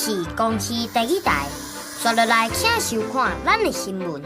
是公視第一台，紲落來請收看咱的新聞。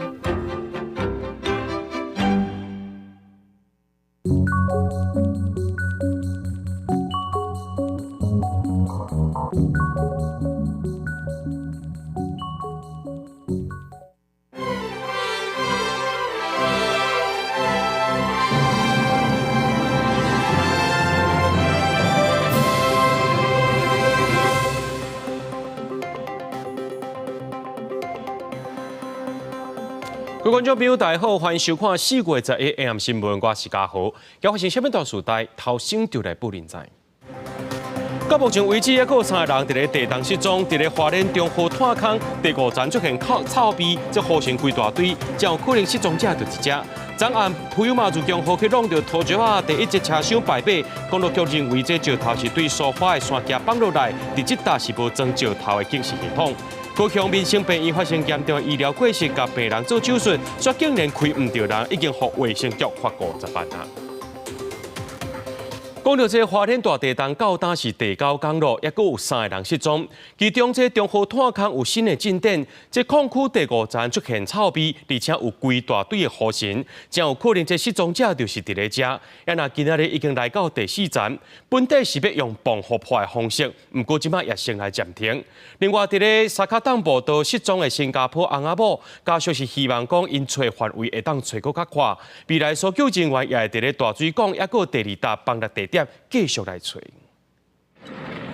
各位觀眾朋友，大家好，歡迎收看4月11 AM 新聞，我是嘉豪。今發生啥物大事代，頭先就來報您知。到目前為止，猶閣有三個人佇咧地動失蹤，佇咧花蓮中和炭礦第五層出現臭臭味，這烏塵規大堆，真有可能失蹤者就佇遮。昨暗普悠瑪自強號去弄著塗石仔，第一節車廂敗北，公路局認為這石頭是對蘇花的山徛放落來，佇這搭是無裝石頭的警示系統。高雄民生病院發生嚴重醫療過失，共病人做手術，卻竟然開毋著人，已經予衛生局罰50萬啊！講著這花蓮大地動到今是第九工咯，猶閣有三個人失蹤。其中這中和炭礦有新的進展，這礦區第五層出現臭味，而且有規大堆的烏塵，真有可能這失蹤者就是佇咧遮。啊若今仔日已經來到第四層，本底是欲用磅予破的方式，毋過這擺也先來暫停。另外，佇咧沙卡當步道失蹤的新加坡翁仔某，家屬是希望講𪜶揣範圍會當揣閣較闊。未來搜救人員也會佇咧大水港，猶閣第二搭崩落地點繼續來揣。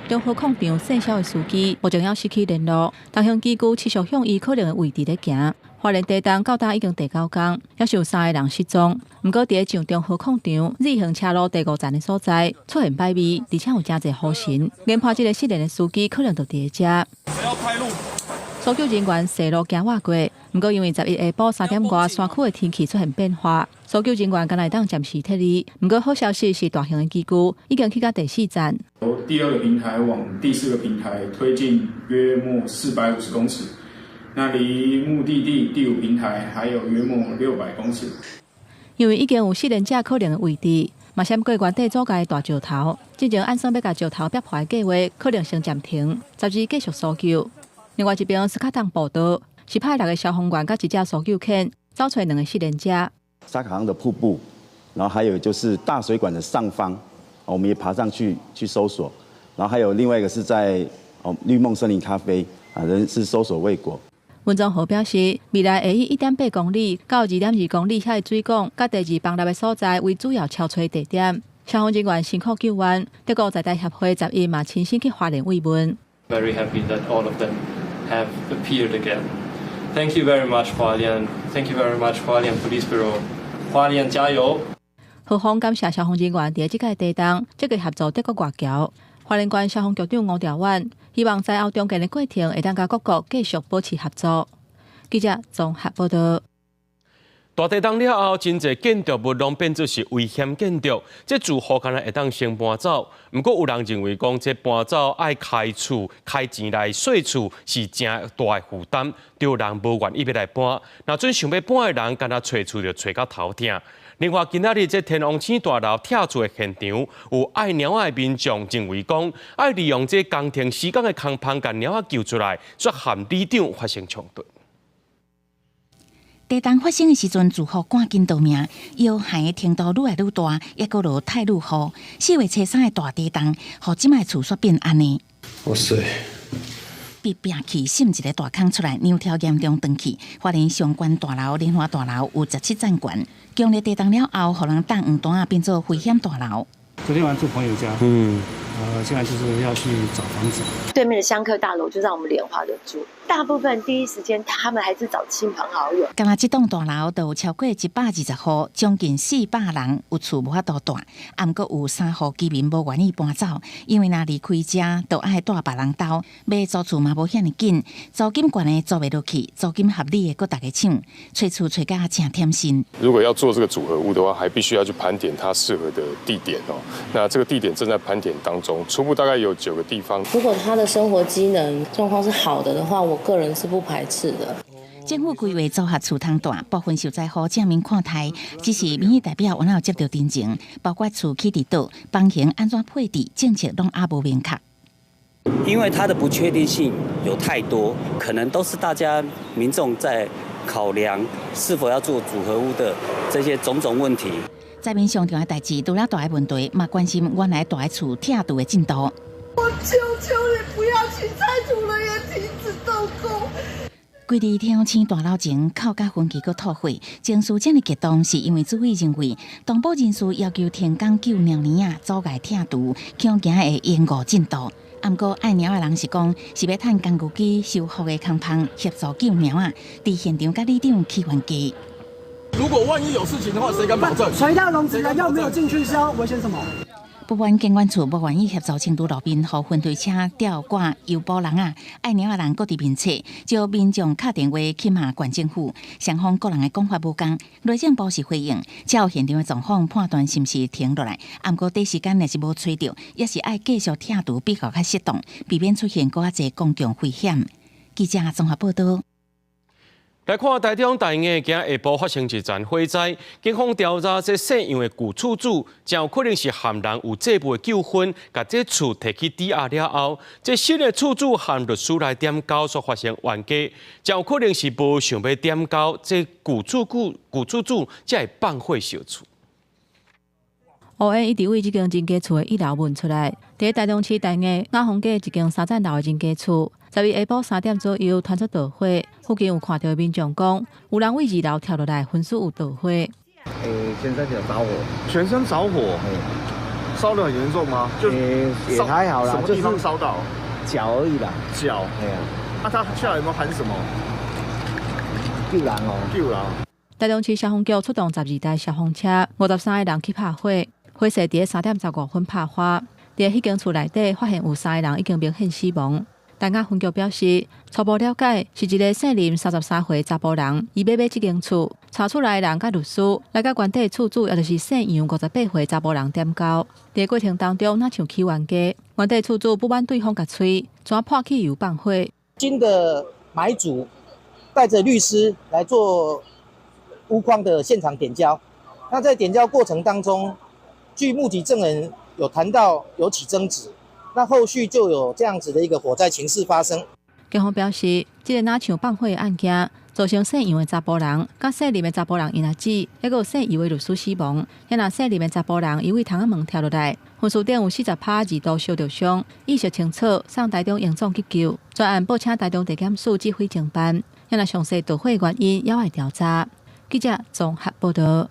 中和礦場細小的司機，目前猶失去聯絡。大型機具持續向伊可能的位置咧行。花蓮地動到今已經第九工，猶是有三个人失蹤。毋過佇咧上中和礦場 Z 型車路第五層的所在出現歹味，而且有誠濟烏塵。研判這个失聯的司機可能就佇咧遮。要開路。搜救人員踅路行倚過，毋過因為11下晡3點外山區的天氣出現變化，搜救人員敢若會當暫時撤離。毋過好消息是，大型的機具已經去到第四層。由第二個平台往第四個平台推進約莫450公尺，那離目的地第五平台還有約莫600公尺。因為已經有失聯者可能的位置，嘛閃過原地阻蓋的大石頭，進前按算欲共石頭逼破的計畫可能先暫停，十二繼續搜救。另外一邊，斯卡當步道是派六个消防員佮一隻搜救犬，走揣兩个失聯者。沙卡當的瀑布，然後還有就是大水管的上方，我們也爬上去去搜索。然後還有另外一個是在哦綠夢森林咖啡，啊，仍是搜索未果。溫宗豪表示，未來會以1.8公里到2.2公里遐的水管，佮第二崩落的所在為主要搜揣地點。消防人員辛苦救援，德國在地協會11嘛親身去花蓮慰問。 Very happy that all of them have appeared again. Thank you very much, 花蓮. Thank you very much, 花蓮 Police Bureau. 花蓮加油！何方感謝消防人員佇這個地動積極協助德國外僑。花蓮縣消防局長吳兆遠希望災後重建的過程會當佮各國繼續保持合作。記者綜合報道。大地動了後，真濟建築物攏變做是危險建築，這住戶敢若會當先搬走。毋過有人認為講，這搬走愛開厝、開錢來稅厝是誠大的負擔，著人無願意欲來搬。若準想欲搬的人，敢若揣厝就揣到頭疼。另外，今仔日這天王星大樓拆厝的現場，有愛貓仔的民眾認為講，愛利用這工程施工的空縫，共貓仔救出來，卻和里長發生衝突。地動發生的時陣，住戶趕緊逃命，搖撼的程度愈來愈大，猶閣落泰魯雨。4月初3的大地動，予這擺厝煞變按呢。哇塞！被拚去，滲一个大空出來，梁柱嚴重斷去。花蓮上懸大樓、蓮華大樓有17層懸，強烈地動了後，予人擋黃單仔變做危險大樓。昨天晚上住朋友家，現在就是要去找房子。對面的香客大樓就讓我們蓮華的住，大部分第一時間他們還是找親朋好友。敢若這棟大樓就有超過120戶，將近400人有厝無法度蹛，啊，毋過有三戶居民無願意搬走，因為若離開遮，就愛蹛別人兜，欲租厝嘛無遐爾緊，租金懸的租袂落去，租金合理的閣逐家搶，揣厝揣甲誠忝心。如果要做這個組合屋的話，還必須要去盤點它適合的地點哦。那這個地點正在盤點當中，初步大概有9個地方。如果他的生活機能狀況是好的的話，我個人是不排斥的。政府規劃組合厝通蹛，部分受災戶正面看待，只是民意代表猶有接著陳情，包括厝起佇佗，房型按怎配置，政策攏猶無明確。因為它的不確定性有太多，可能都是大家民眾在考量是否要做組合屋的這些種種問題。在面上重要代誌，除了大的問題，嘛關心原來蹛的厝拆除的進度。我求求你不要去拆除了，也停止動工。規日天空大樓前哭甲薰氣閣吐血，情緒遮爾激動，是因為主委認為，動保人士要求停工救貓膩仔，阻礙拆除，恐驚會延誤進度。毋過愛貓的人是講，是欲趁工具機修復的空縫協助救貓仔，佇現場佮里長起冤家。如果萬一有事情的話，誰敢保證？垂到籠子了，又沒有進去，是要危險什麼？不滿建管處無願意協助清除路邊，予分推車吊掛油布籠仔，愛貓的人閣佇面冊，招民眾敲電話去罵縣政府，雙方各人的講法無仝。內政部是回應，照現場的狀況判斷是毋是停落來，毋過短時間若是無揣著，抑是愛繼續拆除比較較適當，避免出現閣較濟公共危險。記者綜合報道。來看台中大雅今下晡發生一場火災，警方調查這姓楊的舊厝主，真有可能是和人有債務的糾紛，共這厝提去抵押了後，這新的厝主和律師來點交，煞發生冤家，真有可能是無想欲點交，這舊厝主才會放火燒厝。烏煙一直對這間人家厝的一樓燜出來，佇台中市大雅雅芳街一間三層樓的人家厝，10日下晡3點左右傳出著火，附近有看著的民眾講，有人對二樓跳落來，昏死有著火。欸，全身有著火，全身著火，燒得很嚴重嗎？就也還好啦，什麼地方燒到？腳而已啦。腳。對啊。啊，他下來有沒有喊什麼？救人哦！救人！台中市消防局出動12台消防車，53個人去拍火，火勢佇3點15分拍發。佇彼間厝內底發現有三個人已經明顯死亡。大雅分局表示，初步了解是一个姓林33歲查埔人，伊欲買這間厝，查厝內的人佮律師來佮原底厝主，也就是姓楊58歲查埔人點交。佇過程當中，若像起冤家，原底厝主不滿對方共催，怎潑汽油放火。新的買主帶著律師來做屋況的現場點交。那在點交過程當中，據目擊證人有談到有起爭執。那後續就有這樣子的一個火災情勢發生。警方表示，這个若像放火的案件，造成姓楊的查埔人、佮姓林的查埔人𪜶阿姊，抑閣有姓游的律師死亡。若姓林的查埔人，伊對窗仔門跳落來，昏屍頂有40%二度燒著傷，意識清楚，送台中榮總急救。專案報請台中地檢署指揮偵辦。若詳細著火原因，猶愛調查。記者綜合報道。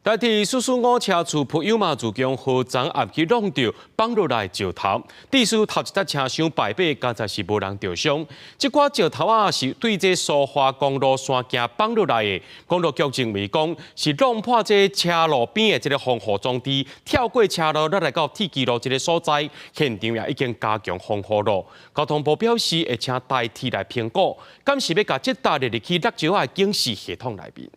台鐵445車次普悠瑪自強號昨暗去挵著放落來石頭，致使頭一節車廂排尾，佳哉是無人著傷。這寡石頭仔是對這蘇花公路山徑放落來的。公路局認為講是挵破這車路邊的這个防護裝置，跳過車路落來到鐵支路這个所在，現場也已經加強防護咯。交通部表示會請台鐵來評估，敢是欲共這搭列入去落石仔的警示系統內面。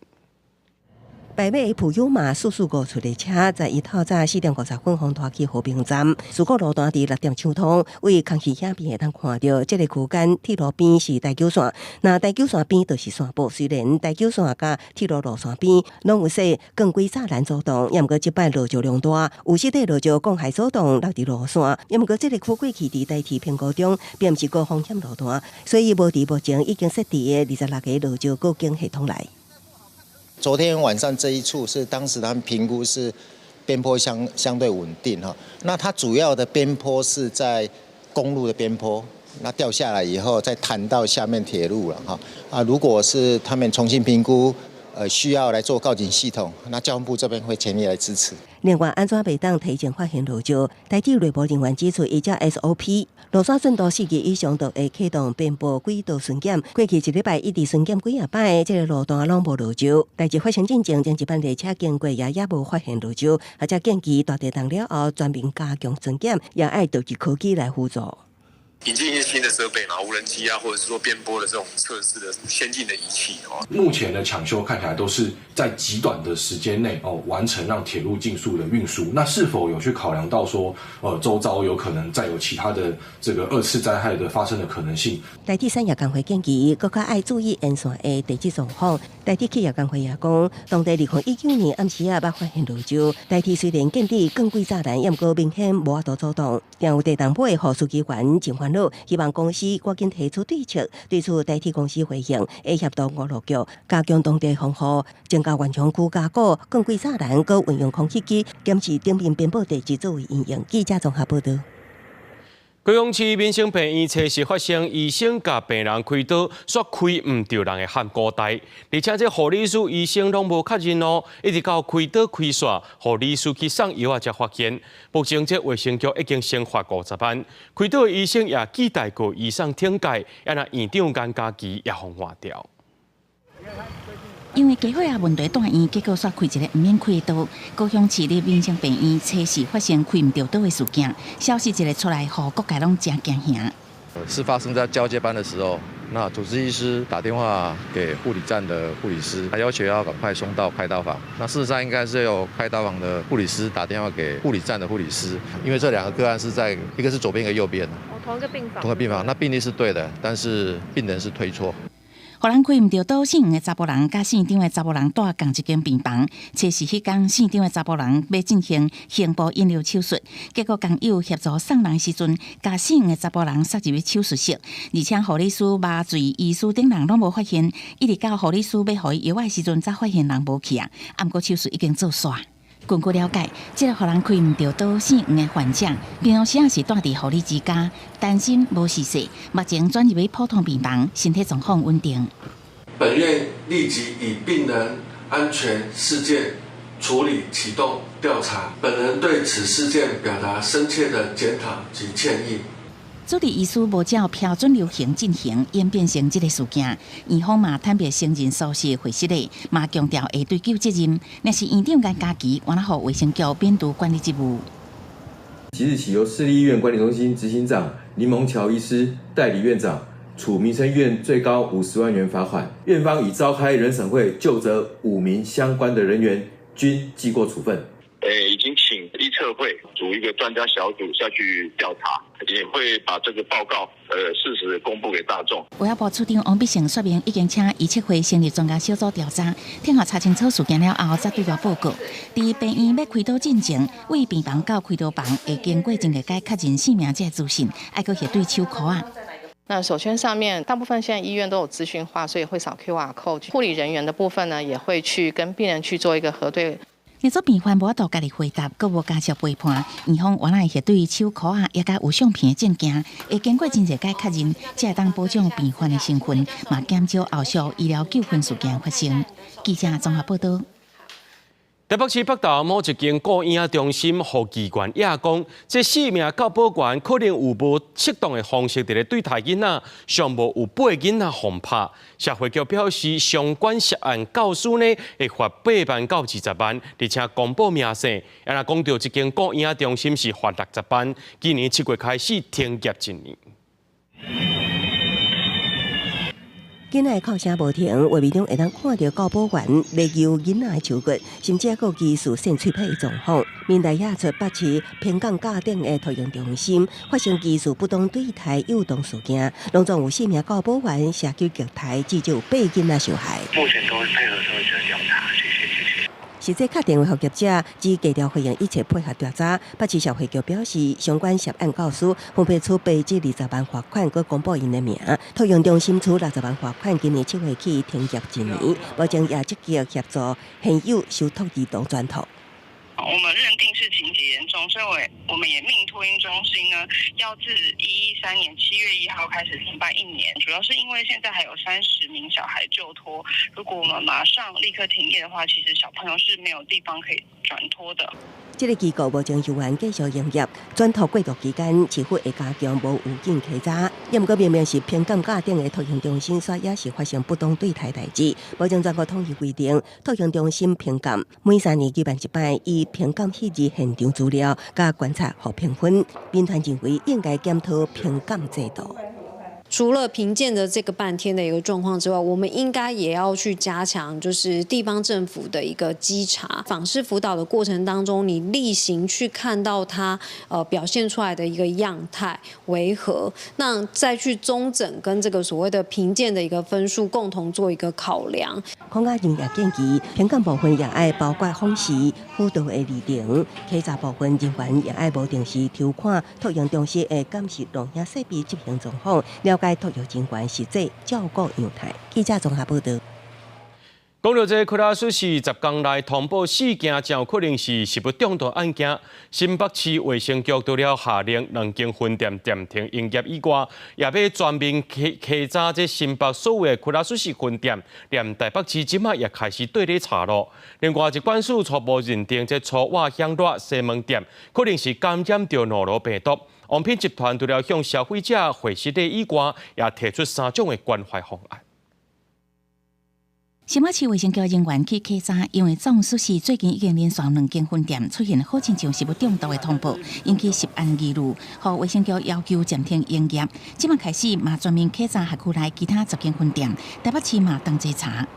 排尾普悠瑪445出列車在伊透早4點50分予拖去和平站，事故路段佇6點搶通，對空氣影片會當看著，這个區間鐵路邊是台九線，那台九線邊就是山坡。雖然台九線佮鐵路路線邊攏有設鋼規柵欄阻擋，毋過這擺落石量大，有實塊落石降海阻擋落佇路線，毋過這个區過去佇台鐵評估中，並毋是高風險路段，所以無佇目前已經設置的26個落石告警系統內。昨天晚上這一處是當時他們評估是邊坡相對穩定哈，那它主要的邊坡是在公路的邊坡，那掉下來以後再彈到下面鐵路了哈啊，如果是他們重新評估，需要來做告警系統，那交通部這邊會全力來支持。另外，按怎袂當提前發現落石？台鐵內部人員指出，依照 SOP，路線順度4級以上就會啟動邊坡軌道巡檢。過去一禮拜一直巡檢幾仔擺，這个路段攏無落石。代誌發生進前，前一班列車經過也無發現落石，而且建議大地動了後全面加強巡檢，也愛導入科技來輔助。引進一些新的設備嘛，無人機啊，或者是說邊坡的這種測試的先進的儀器哦。目前的搶修看起來都是在極短的時間內哦完成，讓鐵路盡速的運輸。那是否有去考量到說，周遭有可能再有其他的這個二次災害的發生的可能性？台鐵產業工會建議，閣較愛注意沿線的地質狀況。台鐵企業工會也講，當地2019年暗時仔捌發現落石，台鐵雖然建佇鋼軌柵欄，毋過明顯無法度阻擋。另有地動尾予書記員真煩惱，希望公司趕緊提出對策。對此，台鐵公司回應，會協助五路局加強當地防護，增加頑牆區加固鋼軌柵欄，閣運用空氣機檢視頂面邊坡地質作為應用。記者綜合報導。高雄市民生病院測試發生醫生共病人開刀，煞開毋著人的頇骨帶，而且這護理師醫生攏無確認哦，一直到開刀開煞，護理師去送藥仔才發現。目前這衛生局已經先罰50萬，開刀的醫生也記大過醫生懲戒，啊若院長顏家琪也予換掉。因為低血壓問題蹛院，結果煞開一个毋免開的刀。高雄市立民生病院測試發生開毋著刀的事件，消息一个出來，予各界攏誠驚嚇。是發生在交接班的時候，那主治醫師打電話給護理站的護理師，他要求要趕快送到開刀房。那事實上應該是由開刀房的護理師打電話給護理站的護理師，因為這兩個個案是在一個是左邊，一個右邊。哦，同一個病房。同一個病房，那病歷是對的，但是病人是推錯。予人開毋著刀，姓黃的查埔人佮姓張的查埔人蹛仝一間病房。測試彼工，姓張的查埔人欲進行胸部引流手術，結果工友協助送人時陣，共姓黃的查埔人塞入去手術室，而且護理師、麻醉醫師等人攏無發現，一直到護理師欲予伊藥的時陣，才發現人無去啊。毋過手術已經做煞。根據了解，這个予人開毋著刀姓黃的患者，平常時也是蹛佇護理之家，擔心無視勢，目前轉入去普通病房，身體狀況穩定。本院立即以病人安全事件處理啟動調查，本人對此事件表達深切的檢討及歉意。主治醫師無照標準流程進行，演變成這个事件。院方嘛坦白承認疏失會失禮，嘛強調會追究責任。若是院長顏家琪，予衛生局免除管理職務。即日起，由市立醫院管理中心執行長林蒙喬醫師代理院長，處民生醫院最高50萬元罰款。院方已召開人審會，究責5名相關的人員，均記過處分。已經請醫策會組一個專家小組下去調查，也會把這個報告適時公布給大眾。衛福部次長王必勝說明，已經請醫策會成立專家小組調查，聽候查清楚事件了後，才對外報告。佇病院欲開刀進前，對病房到開刀房會經過真濟擺確認姓名這個資訊，愛閣核對手箍仔。那手圈上面，大部分現在醫院都有資訊化，所以會掃 QR code。護理人員的部分呢，也會去跟病人去做一個核對。若做病患無法度家己回答，閣無家屬陪伴，院方原來核對手箍仔，也佮有相片的證件，會經過真濟擺確認，才會當保障病患的身份，嘛減少後續醫療糾紛事件發生。記者綜合報導。台北市北投某一間顧嬰中心，予議員也講，這四名教保員可能有無適當的方式佇咧對待囡仔，上無有八囡仔予拍。社會局表示，相關涉案教師呢，會罰8萬到20萬，而且公布名姓。啊，若講著這間顧嬰中心是罰60萬，今年7月開始停業一年。囡仔的哭聲無停，畫面中會當看著教保員咧揪囡仔的手骨，甚至閣有疑似搧喙䫌的狀況。民代惹出北市偏港甲頂的托嬰中心發生疑似不當對待幼童事件，攏總有四名教保員攜手虐待，至少有八囡仔受害。目前都會配合社會局調查，謝謝謝謝。實際敲電話予業者，只低調回應一切配合調查。北市社會局表示，相關涉案教師分別處8至20萬罰款，閣公布𪜶的名。托嬰中心處60萬罰款，今年7月起停業一年，目前也積極協助現有受託兒童轉托。我們認定是情節嚴重，所以我們也命托嬰中心呢，要自113年7月1號開始停辦一年，主要是因為現在還有30名小孩就托，如果我們馬上立刻停業的話，其實小朋友是沒有地方可以轉托的。這个機構目前猶原繼續營業，轉托過渡期間，市府會加強無預警稽查。也毋過明明是偏港甲頂的托嬰中心，煞也是發生不當對待代誌。目前全國統一規定，托嬰中心評鑑每3年舉辦一擺，以評鑑彼日現場資料佮觀察。察予評分。民團認為應該檢討評鑑制度。除了評鑑的這個半天的一個狀況之外，我們應該也要去加強，就是地方政府的一個稽查、訪視輔導的過程當中，你例行去看到他表現出來的一個樣態為何，那再去綜整跟這個所謂的評鑑的一個分數共同做一個考量。孔家仁也建議，評鑑部分也愛包括訪視輔導的歷程，稽查部分人員也愛無定時抽看托嬰中心的監視錄影設備執行狀況，了解托育人員實際照顧樣態。記者綜合報導。講到這，克拉斯市10工內通報四件，真有可能是食物中毒案件。新北市衛生局除了下令兩間分店暫停營業以外，也欲全面稽查這新北所有的克拉斯市分店，連台北市這馬也開始對咧查咯。另外，疾管署初步認定這粗活享樂西門店可能是感染著諾羅病毒。王品集團除了向消費者回失禮以外，也提出三種的關懷方案。新北市衛生局人員去稽查，因為總屬是最近已經連續兩間分店出現好親像食物中毒的通報，引起食安疑慮，予衛生局要求暫停營業。這馬開始嘛全面稽查轄區內其他10間分店，台北市嘛同齊查。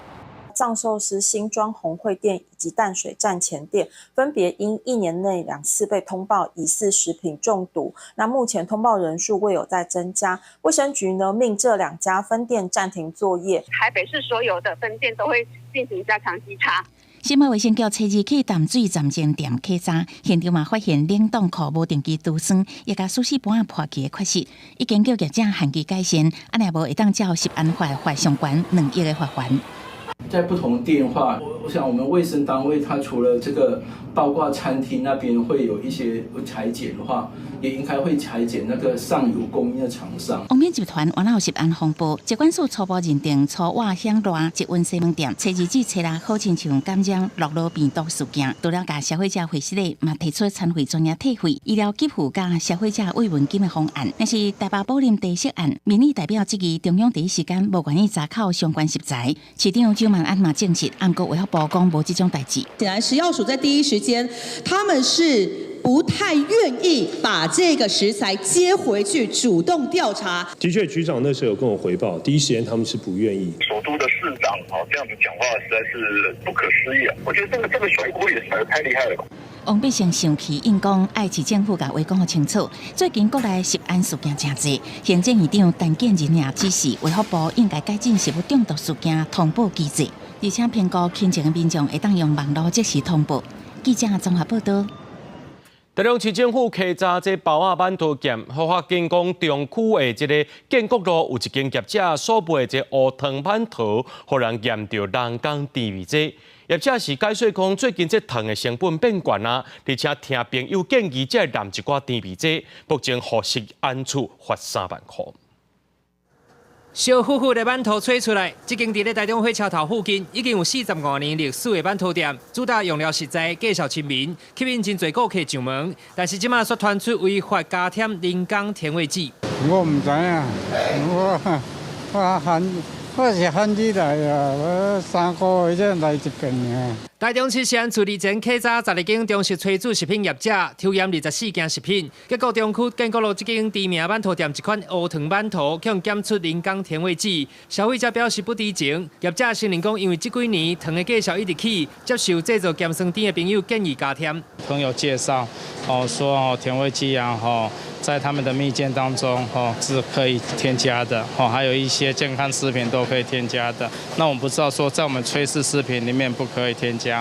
藏壽司新莊宏匯店以及淡水站前店，分別因一年內兩次被通報疑似食品中毒。那目前通報人數未有再增加。衛生局呢命這兩家分店暫停作業。台北市所有的分店都會進行加強稽查。新北衛生局初日去淡水站前店稽查，現場嘛發現冷凍庫無定期除霜，也共壽司盤仔破去的缺失，已經叫業者限期改善，按呢無會當照食安法罰上懸2億的罰鍰。在不同店話，我想我們衛生單位，它除了這個包括餐廳那邊會有一些採檢的話，也應該會採檢那個上游供應的廠商。王品集團原來有食安風暴，疾管署初步認定粗活享樂捷運西門店，初二至初六好親像感染諾羅病毒事件，除了共消費者回失禮，嘛提出餐費全額退費、醫療給付佮消費者慰問金的方案。但是台北寶林茶色案，民意代表質疑中央第一時間無願意查考相關食材，市長周萬安嘛證實，毋過衛福部講無這種代誌。顯然食藥署在第一時間，他們是不太願意把這個食材接回去，主動調查。的確，局長那時候有跟我回報，第一時間他們是不願意。首都的市長哦，這樣子講話實在是不可思議啊！我覺得這個甩鍋也甩得太厲害了吧。王必勝生氣，應講愛市政府共話講予清楚。最近國內食安事件誠濟，行政院長陳建仁也指示衛福部應該改進食物中毒事件通報機制，而且評估輕症的民眾會當用網路即時通報。記者綜合報導。台中市政府稽查這包仔饅頭店，發現講中區的這个建國路有一間業者所賣這烏糖饅頭，予人驗著人工甜味劑。業者是解說講，最近這糖的成本變懸啊，而且聽朋友建議，才會摠一寡甜味劑，目前予食安處罰3萬箍。燒呼呼的饅頭吹出來，這間佇咧台中火車頭附近已經有45年歷史的饅頭店，主打用料實在，價數親民，吸引真濟顧客上門。但是這馬卻傳出違法加添人工甜味劑。我毋知影，我是番地來啊，我3個月才來一遍爾。台中市食安處日前稽查12間中式炊煮食品業者，抽驗24件食品，結果中區建國路這間知名饅頭店一款烏糖饅頭，予檢出人工甜味劑，消費者表示不知情。業者承認講，因為這幾年糖的價數一直起，接受製造鹹酸甜的朋友建議加添。朋友介紹，哦，說哦甜味劑啊，吼，在他們的蜜餞當中，吼是可以添加的，吼，還有一些健康食品都可以添加的。那我們不知道說在我們炊事食品裡面不可以添加。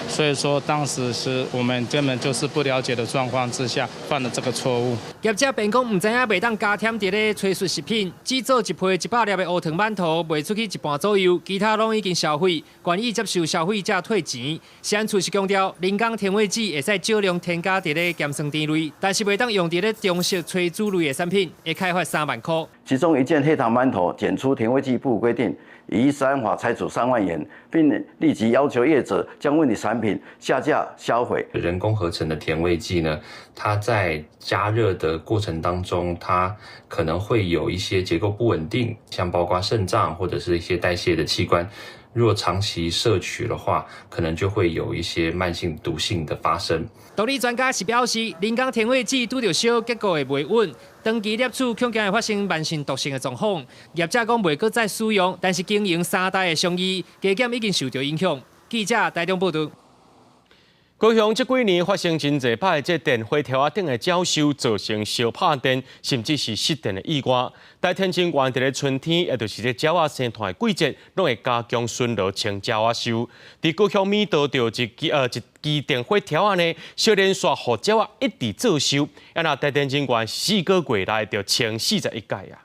所以說當時是我們根本就是不了解的狀況之下犯了這個錯誤。業者辯講毋知影袂當加添佇咧炊事食品，只做一批100粒的烏糖饅頭賣出去一半左右，其他攏已經銷毀，願意接受消費者退錢。食安處是強調，人工甜味劑會使少量添加佇咧鹹酸甜類，但是袂當用佇咧中式炊煮類的產品，會開罰3萬箍。其中一件黑糖饅頭檢出甜味劑不符規定，依食安法裁處3萬元，並立即要求業者將問題產品下架銷毀。人工合成的甜味劑呢，它在加熱的過程當中，它可能會有一些結構不穩定，像包括腎臟或者是一些代謝的器官，如果長期攝取的話，可能就會有一些慢性毒性的發生。毒理專家是表示，人工甜味劑拄著燒，結構會袂穩，長期攝取恐驚會發生慢性毒性的狀況。業者講袂閣再使用，但是經營三代的生意，加減已經受著影響。記者台中報導。高雄這幾年發生真濟擺這電火柱仔頂的鳥獸造成燒拍電，甚至是失電的意外。台電人員佇咧春天，也就是這鳥仔生湠的季節，攏會加強巡邏清鳥仔獸。佇高雄明道著一支電火柱仔呢，小連續予鳥仔一直做獸，啊若台電人員4個月內就清41擺啊。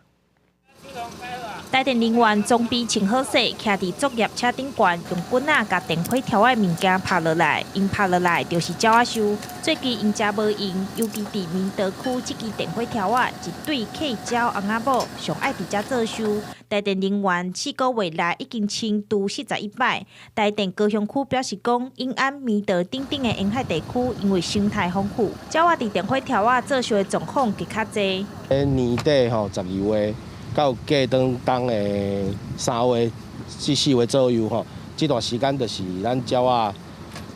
台電人員裝備穿好勢，徛佇作業車頂懸，用棍仔共電火柱仔物件拍落來，𪜶拍落來就是鳥仔獸。最近𪜶誠無閒，尤其佇明德區這支電火柱仔，一對客鳥翁仔某上愛佇遮做岫。台電人員4個月內已經清除41擺。台電高雄區表示講，永安、明德等等的沿海地區，因為生態豐富，鳥仔佇電火柱仔做岫的狀況極較濟。年底吼12月。到過當冬的3月至4月左右吼，這段時間就是咱鳥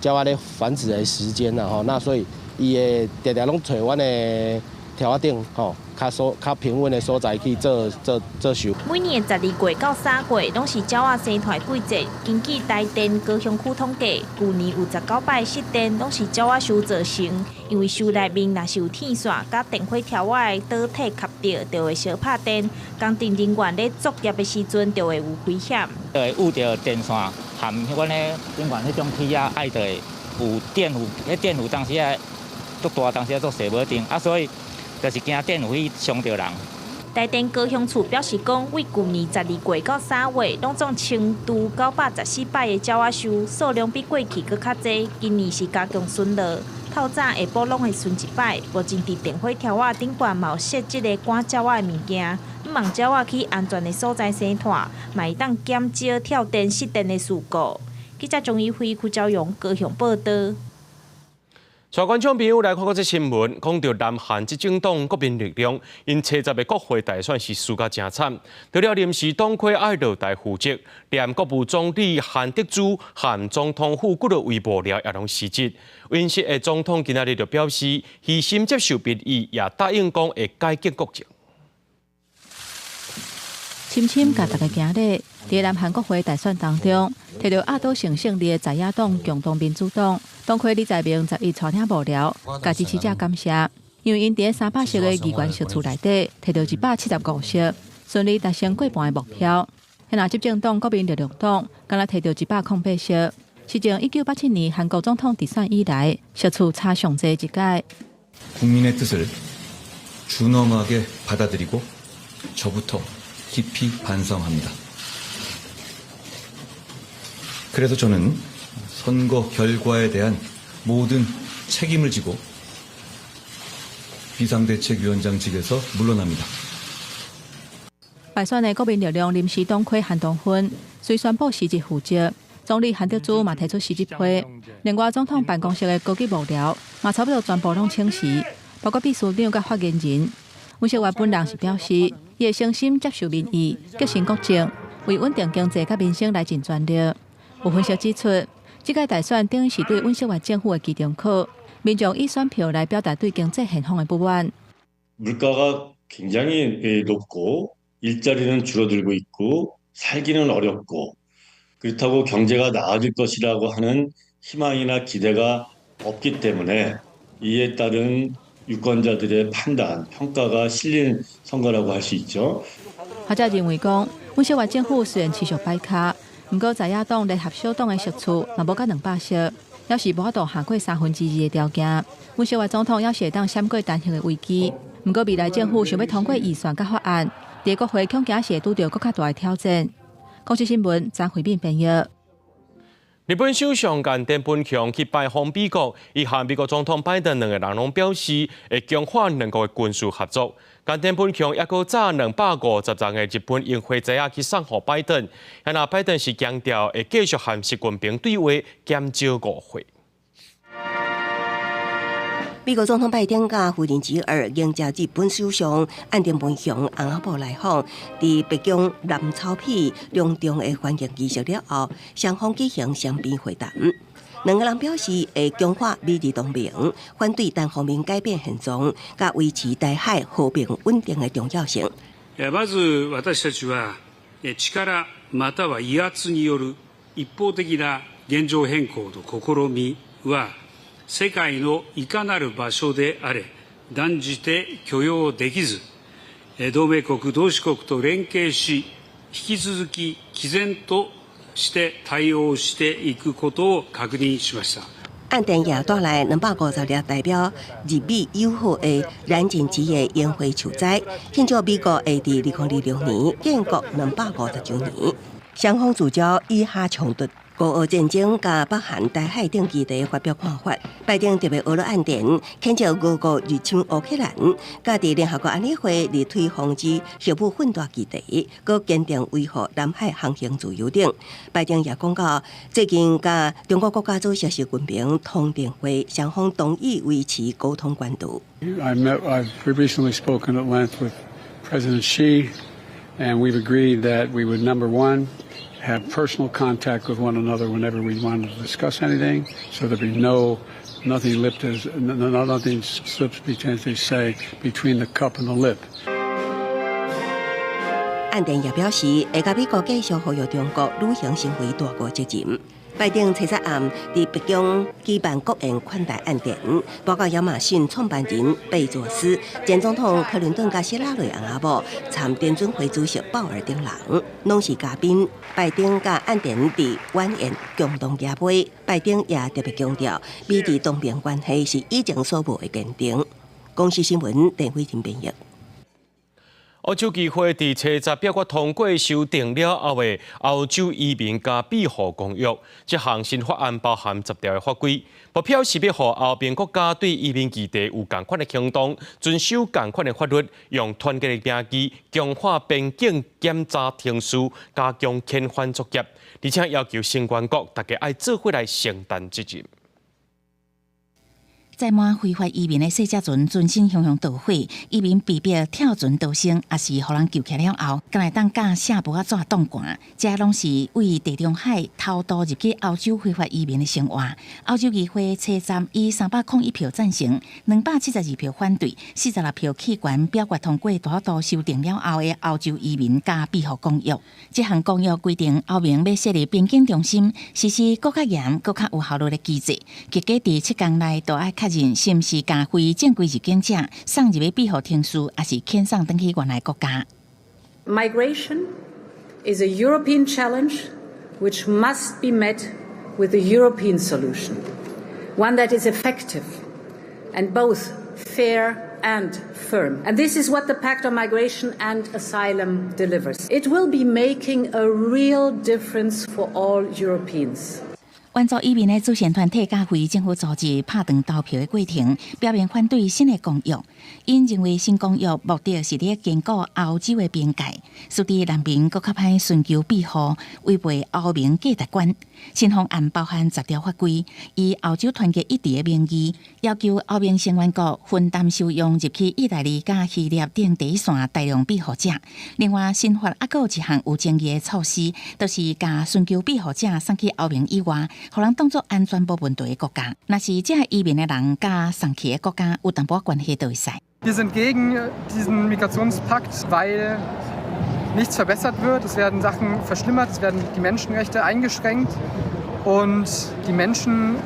仔咧繁殖的時間啦吼，那所以伊會定定攏揣阮的柱仔頂吼，較平穩的所在去做岫。每年12月到3月，攏是鳥仔生湠季節。根據台電高雄區統計，舊年有19擺失電，攏是鳥仔獸造成。因為岫內面若是有天線，佮電火柱仔的導體磕著，就會燒拍電。工程人員咧作業的時陣，就會有危險。就會遇著電線含阮咧頂懸彼種鐵仔，愛就會有電弧，彼電弧當時啊足大，當時啊足踅無定啊，所以就是驚電弧去傷著人。台電高雄處表示講，為舊年12月到3月，攏總清除914擺的鳥仔岫，數量比過去閣較濟。今年是加強巡邏，透早下晡攏會巡一擺。目前佇電火柱仔頂懸嘛有設這個趕鳥仔的物件，向望鳥仔去安全的所在生湠，嘛會當減少跳電失電的事故。記者鍾一輝、邱昭勇高雄報導。帶觀眾朋友來看看這新聞，講著南韓執政黨國民力量，𪜶初十的國會大選是輸甲誠慘，除了臨時黨魁愛落台負責，連國務總理韓德洙和總統府幾落位幕僚也攏辭職。尹錫悅總統今仔日就表示，虛心接受民意，也答應講會改革國政。深深共大家行禮，佇南韓國會大選當中，摕著壓倒性勝利的在野黨共同民主黨黨魁李在明十一帶領幕僚，共支持者感謝，因為𪜶佇300席的議員席次內底，摕著275席，順利達成過半的目標。若執政黨國民力量黨，敢若摕著108席，是自1987年韓國總統直選以來，席次差上濟一屆。 국민의 뜻을 준엄하게 받아들이고 저부터 깊이 반성합니다. 그래서 저는 선거 결과에 대한 모든 책임을 지고 비상대책위원장직에서 물러납니다. 敗選的國民力量臨時黨魁韓東勳隨宣布辭職負責，總理韓德洙嘛提出辭職批，另外總統辦公室的高級幕僚嘛差不多全部攏請辭，包括秘書長佮發言人。尹錫悅本人是表示，伊會誠心接受民意，革新國政，為穩定經濟佮民生來盡全力。有分析指出，這屆大選等於是對尹錫悅政府的期中考，民眾以選票來表達對經濟現況的不滿。 물가가 굉장히 높고 일자리는 줄어들고 있고 살기는 어렵고 그렇다고 경제가 나아질 것이라고 하는 희망이나 기대가 없기 때문에 이에 따른 유권자들의 판단, 평가가 실린 선거라고 할 수 있죠. 學者認為講，尹錫悅政府雖然持續擺跤，毋過在野黨聯合小黨的席次嘛無到200席，猶是無法度跨過2/3的條件。尹錫悅總統猶是會當閃過彈劾的危機，毋過未來政府想欲通過預算佮法案，佇國會恐驚是會拄著閣較大的挑戰。公視新聞張惠敏編譯。日本首相岸田文雄去拜訪美國，伊和美國總統拜登兩个人攏表示會強化兩國的軍事合作。岸田文雄猶閣紮250張的日本櫻花葉仔去送予拜登，啊，拜登是強調會繼續和習近平對話，減少誤會。美國總統拜登佮夫人吉爾迎接日本首相岸田文雄翁仔某來訪，佇白宮藍草皮隆重的歡迎儀式了後，雙方舉行雙邊會談。兩个人表示會強化美日同盟，反對單方面改變現狀，佮維持台海和平穩定的重要性。まず私たちは力または威圧による一方的な現状変更の試みは世界のいかなる場所であれ斷じて許容できず、同盟国同志國と連携し、引き続き毅然として対応していくことを確認しました。岸田也帶來250粒代表日美友好的藍錦旗的煙火樹栽，慶祝美國會佇2026年建國250週年。雙方聚焦以哈衝突、烏俄戰爭佮北韓台海等議題發表看法。拜登特別呵咾岸田，譴責俄國入侵烏克蘭，佮佇聯合國安理會力推防止核武混大議題，閣堅定維護南海航行自由等。拜登也講到，最近佮中國國家主席習近平通電話，雙方同意維持溝通管道。 I've recently spoken at length with President Xi, and we've agreed that we would, number one, have personal contact with one another whenever we wanted to discuss anything, so there'd be no nothing lipped as nothing slips between, as they say, between the cup and the lip. 岸田也表示，會佮美國繼續呼籲中國履行成為大國責任。拜登初十暗佇白宮舉辦國宴款待岸田，包括亞馬遜創辦人貝佐斯、前總統克林頓佮希拉蕊翁仔某、參電準會主席鮑爾等人，攏是嘉賓。拜登佮岸田佇晚宴共同舉杯，拜登也特別強調，美日同盟關係是以前所無的堅定。公視新聞鄧慧婷編譯。歐洲議會佇初十表決通過修訂了後的歐洲移民佮庇護公約，這項新法案包含10條的法規，目標是欲予歐盟國家對移民議題有仝款的行動，遵守仝款的法律，用團結的名義強化邊境檢查程序，加強遣返作業，而且要求成員國大家愛做伙來承擔責任。載滿非法移民的細隻船船身雄雄著火，移民被迫跳船逃生，抑是予人救起了後，敢會當共錫箔仔紙擋寒，這攏是對地中海偷渡入去歐洲非法移民的生活。歐洲議會初十以301票贊成，272票反對，46票棄權表決通過大多修訂了後的歐洲移民佮庇護公約。這項公約規定，歐盟欲設立邊境中心，實施閣較嚴、閣較有效率的機制。結果佇7工內就愛確認是毋是共非正規入境者送入去庇護程序，抑是遣送轉去原來國家。 Migration is a European challenge which must be met with a European solution, one that is effective and both fair and firm. And this is what the Pact on Migration and Asylum delivers. It will be making a real difference for all Europeans. 援助移民的慈善團體佮非政府組織拍斷投票的過程，表明反對新的公約。𪜶認為新公約目的是咧堅固歐洲的邊界，使得難民閣較歹尋求庇護，違背歐盟價值觀。新方案包含10條法規，以歐洲團結一致的名義，要求歐盟成員國分擔收容入去意大利佮希臘等第一線大量庇護者。另外，新法猶閣有一項有爭議的措施，就是共尋求庇護者送去歐盟以外，予人當做安全無問題的國家。若是這移民的人佮送去的國家有淡薄關係，就會使。 Wir sind gegen diesen Migrationspakt, weil nichts verbessert wird. Es werden Sachen verschlimmert, es werden die Menschenrechte eingeschränkt und die Menschen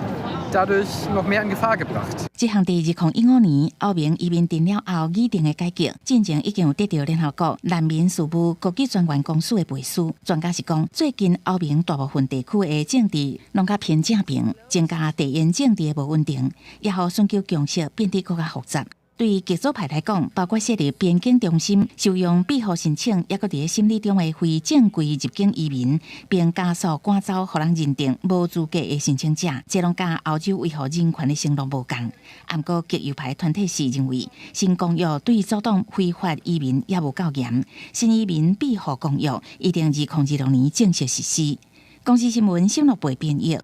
dadurch noch mehr in Gefahr gebracht. 這項佇2015年歐盟移民定了後擬定的改革，進前已經有得著聯合國難民事務高級專員公署的背書。專家是講，最近歐盟大部分地區的政治攏較偏正平，增加地緣政治的無穩定，也予尋求共識變得閣較複雜。對極左派來講，包括設立邊境中心、收容庇護申請，抑閣佇咧審理中的非正規入境移民，並加速趕走予人認定無資格的申請者，這攏佮歐洲維護人權的承諾無仝。毋過極右派團體是認為，新公約對阻擋非法移民也無夠嚴。新移民庇護公約一定2026年正式實施。公視新聞小諾貝編譯。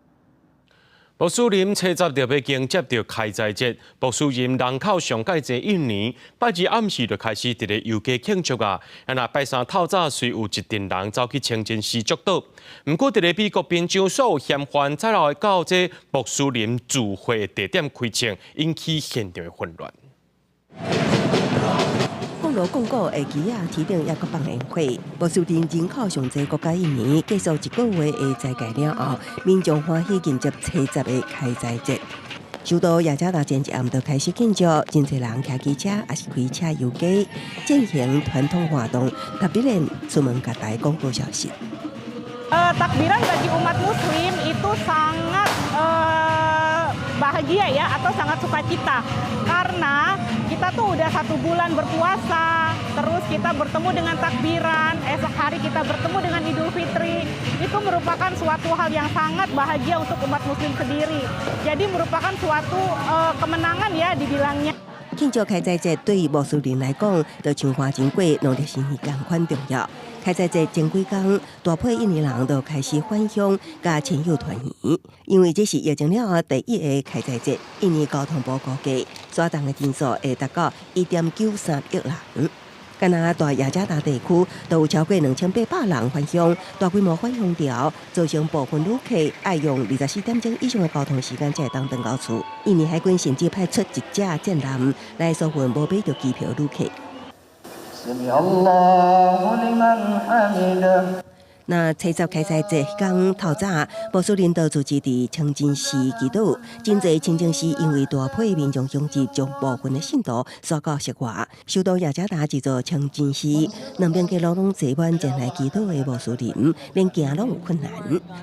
穆斯林初十就欲迎接著開齋節，穆斯林人口上蓋濟印尼，拜二暗時就開始佇咧遊街慶祝啊！啊若拜三透早雖有一陣人走去清真寺祝禱，毋過佇咧美國賓州煞有嫌犯走來到這穆斯林聚會的地點開槍，引起現場的混亂。講鑼講鼓的旗仔天頂猶閣放煙火，穆斯林人口上濟國家印尼結束一個月的齋戒了後，民眾歡喜迎接初十的開齋節。首都雅加達前一暗就開始慶祝，真濟人騎機車抑是開車遊街，進行傳統活動，特別連出門共大家講好消息。 Takbiran bagi umat Muslim itu sangat bahagia ya atau sangat sukacita karena kita tuh udah satu bulan berpuasa, terus kita bertemu dengan takbiran, esok hari kita bertemu dengan Idul Fitri, itu merupakan suatu hal yang sangat bahagia untuk umat Muslim sendiri. Jadi merupakan suatu kemenangan ya dibilangnya. 慶祝開齋節對於穆斯林來講，就像花前過農曆新年仝款重要。開齋節前幾工，大批印尼人就開始返鄉，佮親友團圓。因為這是疫情了後第一个開齋節，印尼交通部估計，徙動的人數會達到1.93億人。敢若大雅加達地區都有超過2800人返鄉，大規模返鄉潮，造成部分旅客愛用24點鐘以上的交通時間才會當轉到厝。印尼海軍甚至派出一隻戰艦來疏運無買著機票旅客。那初十開齋節彼工透早，穆斯林都聚集佇清真寺祈禱。真濟清真寺因為大批民眾湧入，將部分的信徒徙到室外。首都雅加達這座清真寺，兩邊街路攏坐滿前來祈禱的穆斯林，連行攏有困難。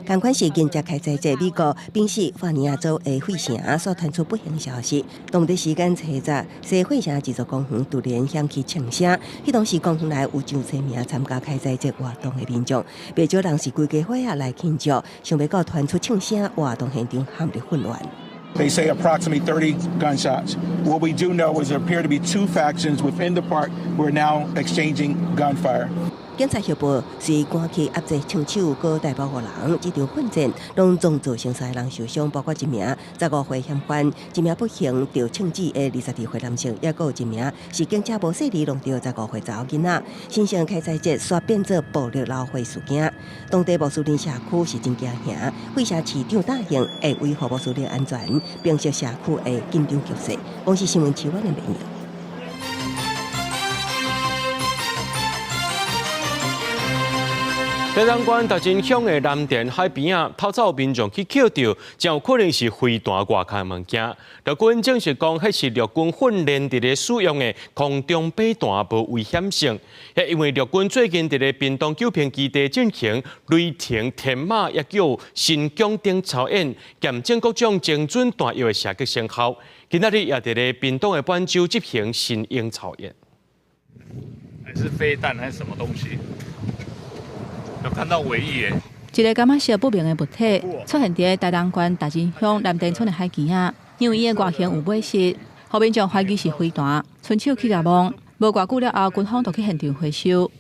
仝款是迎接開齋節，美國賓夕法尼亞州的費城煞傳出不幸消息。當地時間初十，西費城一座公園突然響起槍聲，彼當時公園內有上千名參加開齋節活動的民眾。袂少人是規家伙仔來慶祝，想袂到傳出槍聲，活動現場陷入混亂。 They say approximately 30 gunshots. What we do know is there appear to be two factions within the park who are now exchanging gunfire. 警察協報隨趕去壓制槍手，閣逮捕五人。這場混戰攏總造成三个人受傷，包括一名15歲嫌犯，一名不幸著槍子的22歲男性，抑閣有一名是警車無細膩弄著15歲查某囡仔。神聖開齋節煞變做暴力鬧火事件，當地穆斯林社區是真驚嚇，費城市長答應會維護穆斯林安全，平息社區的緊張局勢。公視新聞徐婉玲編譯。台東縣大仁鄉的藍田海邊仔，透早有民眾去抾著，真有可能是飛彈外殼的物件。陸軍證實講，彼是陸軍訓練佇咧使用的空中飛彈，無危險性。彼因為陸軍最近佇咧屏東九坪基地進行雷霆天馬，抑叫神弓等操演，驗證各種精準彈藥的射擊成效。今仔日也佇咧屏東的本州執行神鷹操演。還是飛彈還是什麼東西？有看到尾翼耶！一个感覺色不明的物體出現佇台東縣大仁鄉藍田村的海墘仔，因為伊的外形有尾飾，予民眾懷疑是飛彈，伸手去共摸，無偌久了後，軍方就去現場回收。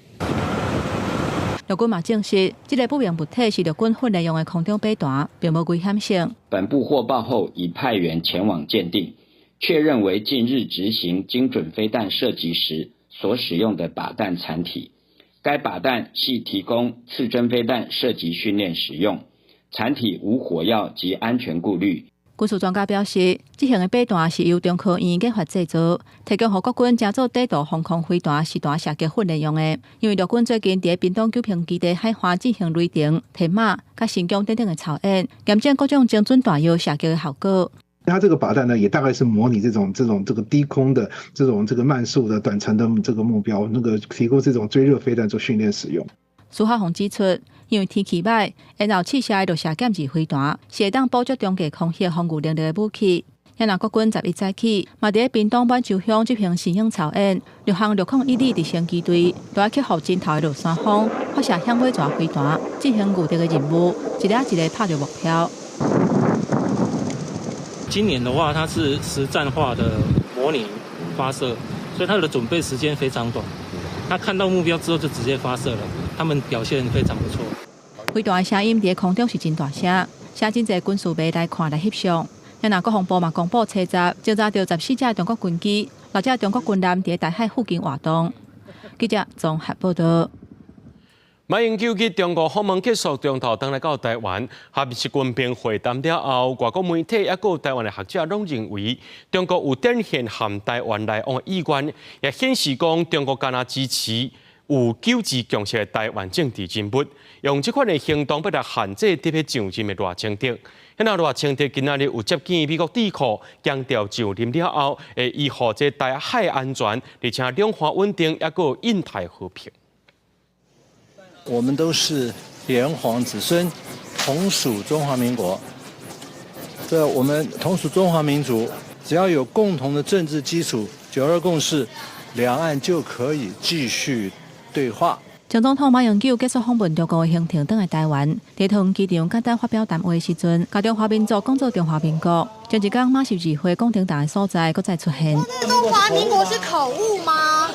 陸軍嘛證實，這个不明物體是陸軍訓練用的空中飛彈，並無危險性。本部獲報後，已派員前往鑑定，確認為近日執行精準飛彈射擊時所使用的靶彈殘體。該靶彈係提供刺針飛彈射擊訓練使用，殘體無火藥及安全顧慮。軍事專家表示，這型的靶彈是由中科院研發製造，提供予國軍成做短途防空飛彈實彈射擊訓練用的。因為陸軍最近佇屏東九坪基地海岸進行雷霆、天馬、佮神弓等等的操演，驗證各種精準彈藥射擊的效果。它這個靶彈呢，也大概是模擬這種這種這個低空的這種這個慢速的短程的這個目標，那個提供這種追熱飛彈做訓練使用。蘇孝宏指出，因為天氣䆀，然後試射的陸射劍字飛彈是會當捕捉中繼空域防禦能力的武器。遐若國軍11早起，嘛佇屏東滿洲鄉執行神鷹操演，六航601旅直升機隊都愛克服真頭的落山風，發射響尾蛇飛彈，進行預定的任務，一粒一粒拍著目標。今年的話，它是實戰化的模擬發射，所以它的準備時間非常短。他看到目標之後就直接發射了，他們表現非常不錯。飛彈的聲音佇空中是真大聲，請真濟軍事迷來看來翕相。若國防部嘛公布初十，偵查著14隻中國軍機、六隻中國軍艦佇台海附近活動。記者綜合報道。馬英九去中國訪問結束，中晝轉來到台灣，和習近平會談了後，外國媒體抑閣台灣的學者攏認為，中國有展現和台灣來往的意願，也顯示講中國敢若支持有九二共識的台灣政治人物，用這款的行動欲來限制佇欲上任的賴清德。那賴清德今仔日有接見美國智庫，強調上任了後會維護這台海安全，而且兩岸穩定，抑閣印太和平。我們都是炎黃子孫，同屬中華民國。這我們同屬中華民族，只要有共同的政治基礎，九二共識，兩岸就可以繼續對話。前總統馬英九結束訪問中國的行程，轉來台灣，佇桃園機場簡單發表談話時陣，共中華民族講做中華民國。前一工馬習二會講停台的所在，閣再出現。中華民國是口誤嗎？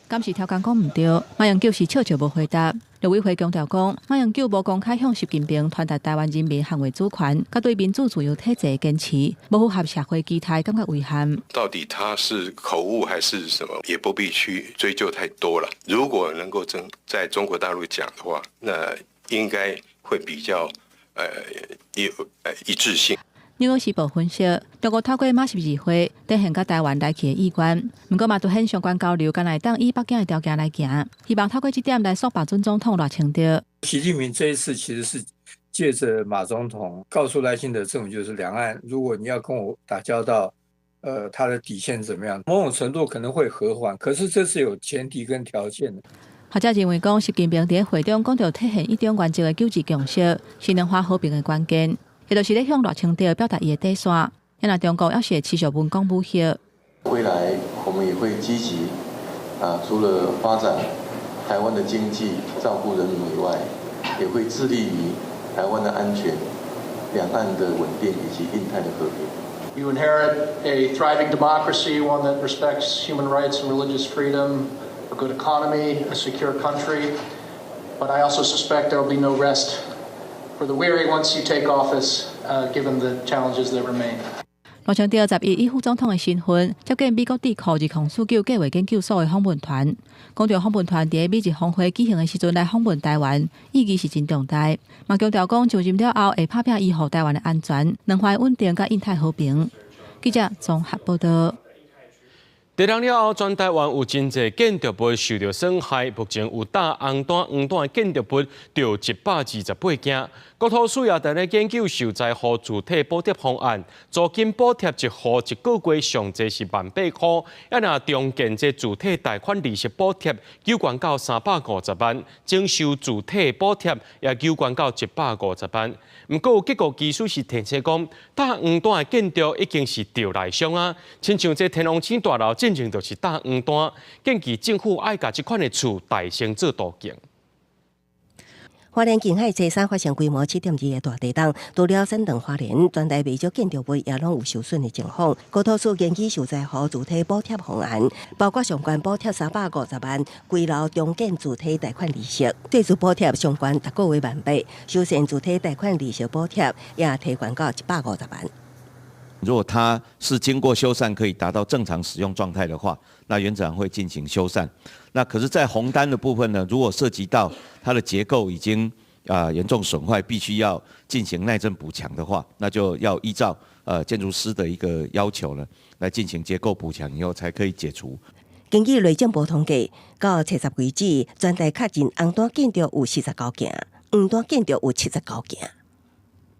敢是刁工講毋對，馬英九是笑笑無回答。陸委會強調講，馬英九無公開向習近平傳達台灣人民捍衛主權，佮對民主自由體制的堅持，無符合社會期待，感覺遺憾。到底他是口誤還是什麼，也不必去追究太多了。如果能夠在中國大陸講的話，那應該會比較有一致性。紐約時報分析，中國透過馬習二會展現佮台灣來去的意願，毋過嘛凸顯相關交流，敢若會當以北京的條件來行，希望透過這點來束縛準總統賴清德。習近平這一次其實是借着馬總統告訴賴清德政府，就是兩岸如果你要跟我打交道，他的底線怎麼樣？某種程度可能會和緩，可是這是有前提跟條件的。學者認為講，習近平佇會中講著體現一中原則的九二共識，是兩岸和平的關鍵。也就是咧向賴清德表達伊的底線，若中國猶是會持續文攻武嚇。未來我們也會積極啊，除了發展台灣的經濟、照顧人民以外，也會致力於台灣的安全、兩岸的穩定以及印太的和平。 You inherit a thriving democracy, one that respects human rights and religious freedom, a good economy, a secure country. But I also suspect there will be no rest for the weary once you take office, given the challenges that remain. 賴清德11以副總統的身份接見美國智庫2049計畫研究所的訪問團，講著訪問團佇美日峰會舉行的時陣來訪問台灣，意義是真重大。嘛強調講上任了後會拍拚維護台灣的安全、兩岸穩定佮印太和平。記者綜合報道。地震了後，全台灣有真濟建築物受著損害，目前有打紅單、黃單的建築物著128間。國土署也佇咧研究受災戶住體補貼方案，租金補貼一戶一個月上濟是18,000塊，啊若重建這住體貸款利息補貼，加懸到350萬，整修住體補貼也加懸到150萬。毋過結構技師是提醒講，打黃單的建築已經是著內傷啊，親像這天王星大樓。進前就是打黃單，建議政府愛共這款的厝大升做途徑。花蓮近海初三發生規模7.2的大地震，除了山東花蓮，全台袂少建築物也攏有受損的情況。國土署研究受災戶住體補貼方案，包括上懸補貼350萬，危樓重建住體貸款利息，這次補貼上懸逐個月18,000，修繕住體貸款利息補貼也提懸到150萬。如果它是經過修繕可以達到正常使用狀態的話，那原則上會進行修繕。那可是，在紅單的部分呢，如果涉及到它的結構已經嚴重損壞，必須要進行耐震補強的話，那就要依照建築師的一個要求呢，來進行結構補強以後，才可以解除。根據內政部統計，到七十為止，全台確認紅單建築有49件，黃單建築有79件。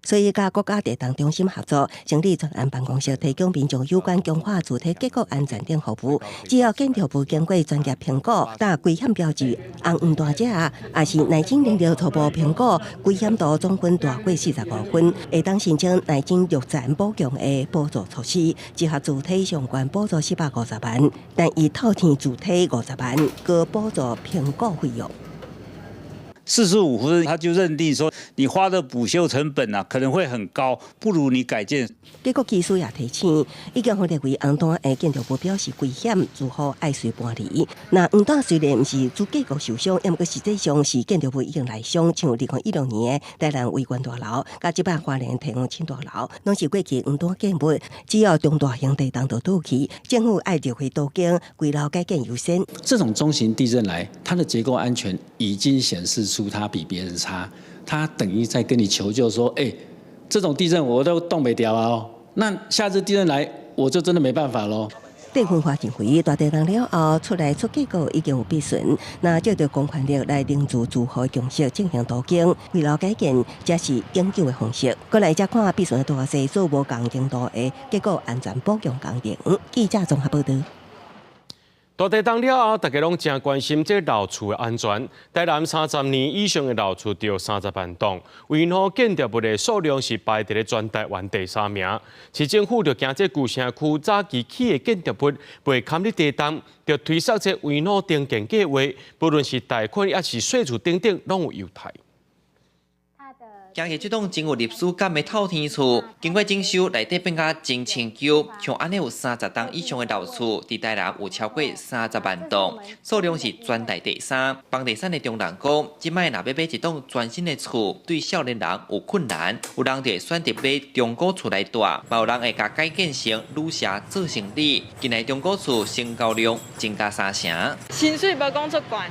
所以，佮國家地動中心合作，成立專案辦公室，提供民眾有關強化住體結構安全等服務。只要建築物經過專業評估，達危險標誌紅黃單者，抑是耐震能力初步評估危險度總分大過45分，會當申請耐震綠層補強的補助措施，折合住體上懸補助450萬，但伊透天住體50萬，閣補助評估費用。45分，他就認定說，你花的補修成本啊，可能會很高，不如你改建。結果技師也提醒，已經予列為紅單的建築物表示危險，住戶愛隨搬離。那黃單雖然毋是主結構受傷，毋過實際上是建築物已經內傷，像2016年的台南維權大樓，佮這擺花蓮天王星大樓，攏是過去黃單建物，只要中大型地動就倒去，政府愛調回都更，危樓改建優先。這種中型地震來，它的結構安全已經顯示出它比別人差，它等於在跟你求救說：欸，這種地震我都擋袂牢啊！那下次地震來，我就真的沒辦法咯。地文化認為，大地動了後出來出結果已經有閉損，那借著公權力來凝聚住戶共識進行都更，危樓改建，才是永久的方式。過來才看閉損的大細，做無仝程度的結構安全補強工程。記者綜合報道。大地動了後，大家攏誠關心這老厝的安全。台南30年以上的老厝著30萬棟，危老建築物的數量是排佇咧全台灣第三名。市政府就驚這舊城區早期起的建築物袂堪得地動，就推捒這危老重建計劃，不論是貸款抑是稅厝等等，攏有優待。行入這棟真有歷史感的透天厝，經過整修，內底變甲真清舊。像按呢有30棟以上的老厝，佇台南有超過30萬棟，數量是全台第三。房地產的中人講，這擺若欲買一棟全新的厝，對少年人有困難，有人就會選擇買中古厝來蹛，嘛有人會共改建成旅社做生意。近來中古厝成交量增加三成。薪水無講足懸。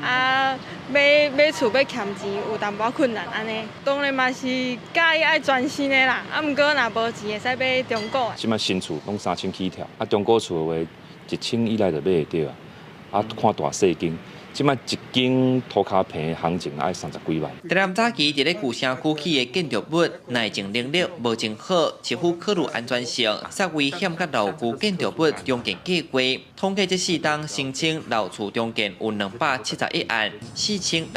啊，買買厝欲欠錢有淡薄困難按呢，當然嘛是佮意愛全新的啦。啊，毋過若無錢會使買中古的。這擺新厝攏3000起跳，啊中古厝的話1000以內就買會著啊。啊，看大細間，這擺一間塗跤坪的行情愛30幾萬。台南早期佇咧舊城區起的建築物，耐震能力無真好，市府考慮安全性，設危險佮老舊建築物重建計劃。統計這四冬申請老厝重建有271案，4619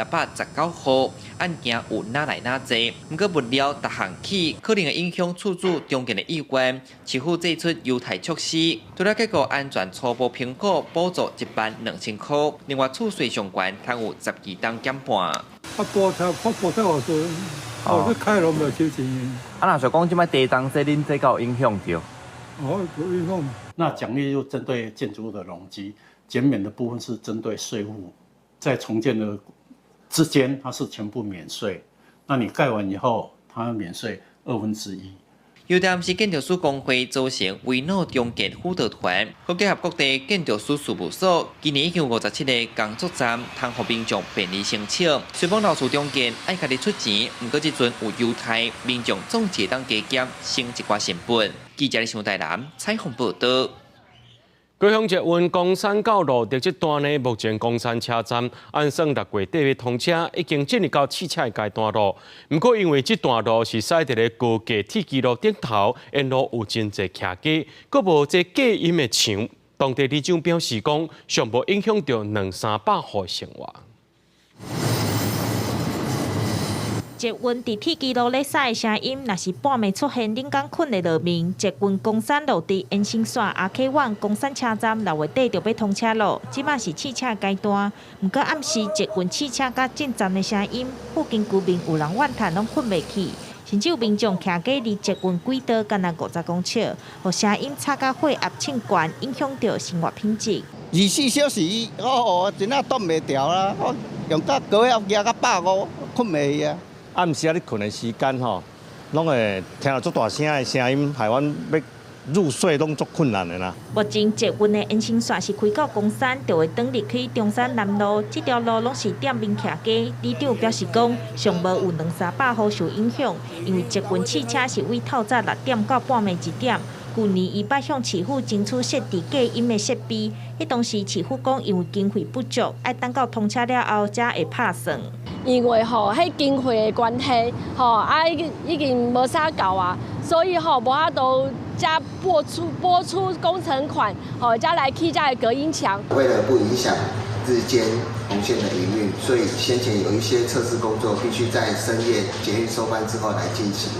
戶，案件有哪來哪濟。毋過物料逐項起，可能會影響厝主重建的意願。市府祭出優待措施，除了結構安全初步評估補助1萬2000箍，另外厝稅上懸，通有12冬減半。啊，補貼，我補貼偌濟，哦，你開攏袂收錢。啊，若是講這擺地動，這恁這敢有影響著？哦，有影響。那獎勵就針對建築物的容積，減免的部分是針對稅負，在重建的之間，它是全部免稅。那你蓋完以後，它免稅1/2。油站是建築師公會組成危老重建輔導團，閣結合各地建築師事務所，今年已經有57個工作站，通予民眾便利申請。雖講老厝重建愛家己出錢，毋過這陣有優待，民眾總是會當加減省一寡成本。記者李台南採訪報導。高雄捷運岡山到蘆竹這段呢，目前岡山車站按算6月底欲通車，已經進入到試車的階段咯。毋過因為這段路是駛佇咧高架鐵支路頂頭，沿路有真濟徛家，閣無這隔音的牆，當地里長表示講，上無影響著兩三百戶的生活。捷運佇鐵支路咧駛的聲音，若是半暝出現，恁敢睏會落眠？捷運岡山蘆竹延伸線阿溪灣岡山車站6月底就欲通車咯，這擺是試車階段。毋過暗時捷運試車佮進站的聲音，附近居民有人怨嘆攏睏袂去，甚至有民眾徛家離捷運軌道干焦50公尺，予聲音吵甲血壓衝懸，影響著生活品質。24小時，哦，真正擋袂牢啦！我用甲高壓壓甲150，睏袂去啊。暗時啊，咧睏的時間吼，攏會聽著足大聲的聲音，害阮欲入睡攏足困難的啦。目前捷運的延伸線是開到岡山，就會轉入去中山南路，這條路攏是店面徛家。里長表示講，上無有兩三百戶受影響，因為捷運試車是為透早6點到半暝1點。舊年伊捌向市府爭取設置隔音的設備，彼當時市府講因為經費不足，愛等到通車了後才會拍算。因為吼，彼經費的關係，吼啊已經無啥夠啊，所以吼無法度才撥出工程款，吼才來起這個隔音牆。為了不影響日間紅線的營運，所以先前有一些測試工作必須在深夜捷運收班之後來進行。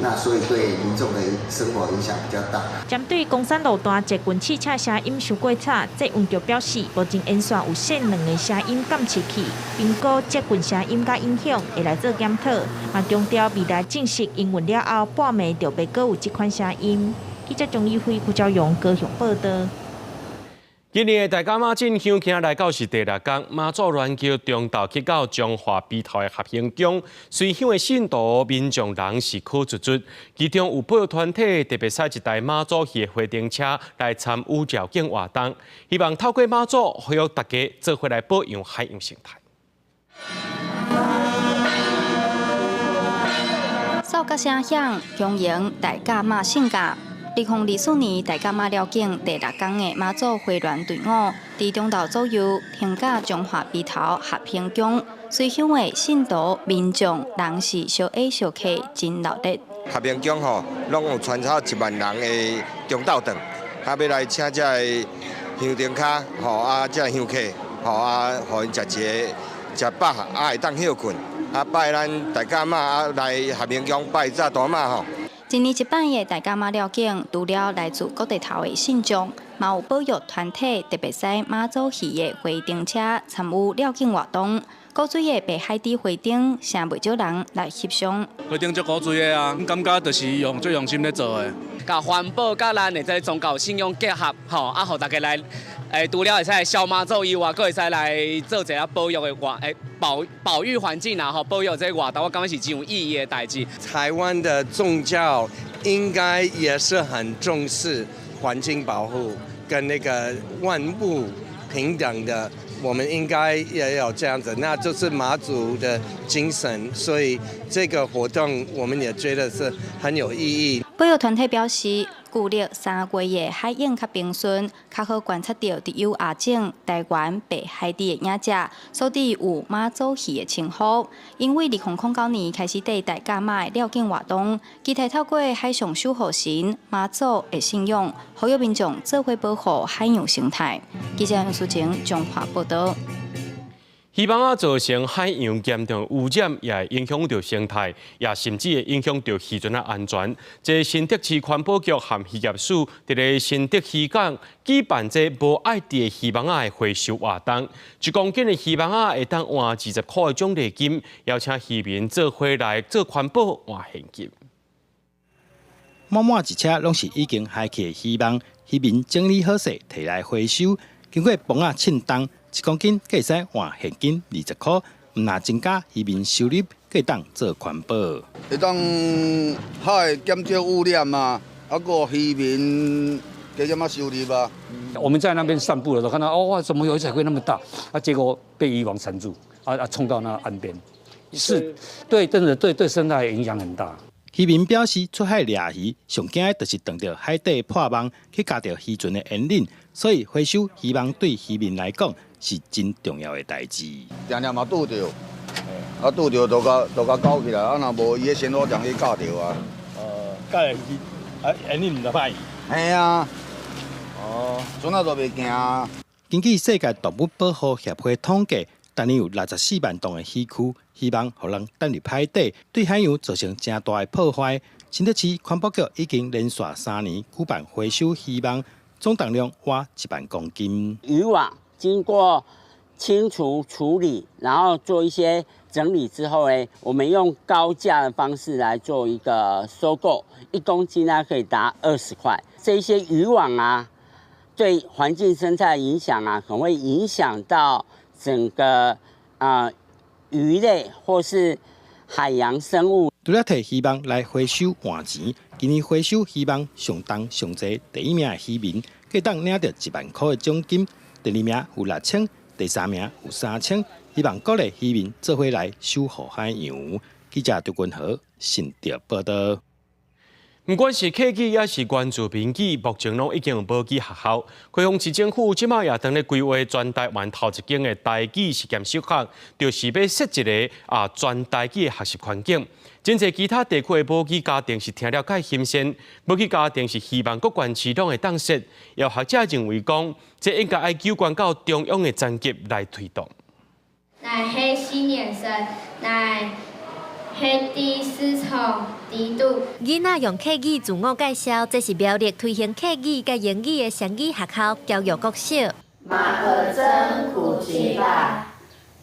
那所以對民眾的生活影響比較大。針對岡山路段捷運汽車聲音傷過吵，捷運局表示，目前沿線有設兩个聲音監測器，評估捷運聲音佮影響，會來做檢討。嘛強調未來正式營運了後，半暝就袂閣有這款聲音。記者張怡輝、郭昭勇高雄報導。今年的大甲媽進香今來到是第六工，媽祖鑾轎中晝去到彰化埤頭的合興宮，隨香的信徒民眾人是苦卒卒，其中有保育團體特別駛一台媽祖戲的回程車來參與繞境活動，希望透過媽祖呼籲大家做伙來保養海洋生態。哨角聲響，恭迎大甲媽聖駕。2024年大甲媽繞境第六工的媽祖回鑾隊伍，佇中晝左右停駕彰化埤頭合興宮，隨香的信徒民眾人是相挨相客，真熱鬧。合興宮吼，攏有穿插1萬人的中晝頓，啊，欲來請這个香燈跤，吼啊，這个香客，吼啊，予𪜶食一个食飽，啊，會當歇睏，啊，拜咱大甲媽啊，來合興宮拜早大媽吼。一年一擺的大甲媽繞境，除了來自各地頭的信眾，嘛有保育團體特別駛媽祖戲的回程車參與繞境活動。古錐的白海底花燈，誠袂少人來翕相。花燈足古錐的啊，感覺就是用足用心咧做的。佮環保佮咱的這个宗教信仰結合，吼啊，予大家來，除了會使笑媽祖以外，閣會使來做一下保育的活，保保育環境啊，吼，保育這个活動，我感覺是真有意義的代誌。台灣的宗教應該也是很重視環境保護跟那個萬物平等的，我們應該也有這樣子，那就是媽祖的精神，所以這個活動我們也覺得是很有意義。保育團體表示，舊曆3月的海湧較平順，較好觀察到特有亞種台灣白海雉的影隻，所以有媽祖戲的稱呼。因為2009年開始綴大甲媽的繞境活動，期待透過海上守護神媽祖的信仰，呼籲民眾做伙保護海洋生態。記者楊淑晴彰化報導。漁網仔造成海洋嚴重污染，也會影響著生態，也甚至會影響著漁船的安全。這新竹市環保局和漁業署佇咧新竹漁港舉辦這無愛滴的漁網仔的回收活動，1公斤的漁網仔會當換20箍的獎勵金，邀請漁民做伙來做環保換現金。滿滿一車攏是已經海去的漁網，漁民整理好勢，提來回收，經過磅仔稱重。1公斤會使換現金20箍，毋但增加漁民收入，閣會當做環保。會當海減少污染啊，啊閣漁民加減仔收入啊。我們在那邊散步的時候，看到哦，怎麼有一隻會那麼大？啊，結果被漁網纏住，啊啊，衝到那岸邊，是，對，真的對對生態影響很大。漁民表示，出海掠魚，上驚的就是撞著海底破網，去夾著漁船的引領，所以回收漁網對漁民來講是真重要的代誌。定定嘛拄著，啊拄著就共勾起來，啊若無伊的旋螺槳去咬著啊。哦，咬的是啊，引領毋就歹。嘿啊。哦，船仔都袂行。根據世界動物保護協會統計，逐年有64萬噸的魚蛆、漁網予人擲入海底，對海洋造成誠大的破壞。新竹市環保局已經連續3年舉辦回收漁網，總重量倚1萬公斤。漁網經過清除處理，然後做一些整理之後呢，我們用高價的方式來做一個收購，1公斤呢可以達20塊。這些漁網啊，對環境生態影響啊，可能會影響到整個啊魚類或是海洋生物。除了提漁網來回收換錢，今年回收漁網上重上濟第一名的漁民，會當領著1萬箍的獎金；第二名有6000，第三名有3000。希望鼓勵漁民做伙來守護海洋。記者張君豪新竹報導。毋管是客語抑是原住民語，目前攏已經有母語學校。高雄市政府這擺也當咧規劃全台灣頭一間的台語實驗小學，就是欲設一个啊全台語的學習環境。真濟其他地區的母語家庭是聽了蓋新鮮，母語家庭是希望各縣市攏會當設。有學者認為講，這應該愛授權到中央的層級來推動。𠊎係四年生，𠊎係黑滴丝虫滴度。囡仔用客语自我介绍，这是苗栗推行客语佮英语的双语学校教育国小。马尔真古吉巴，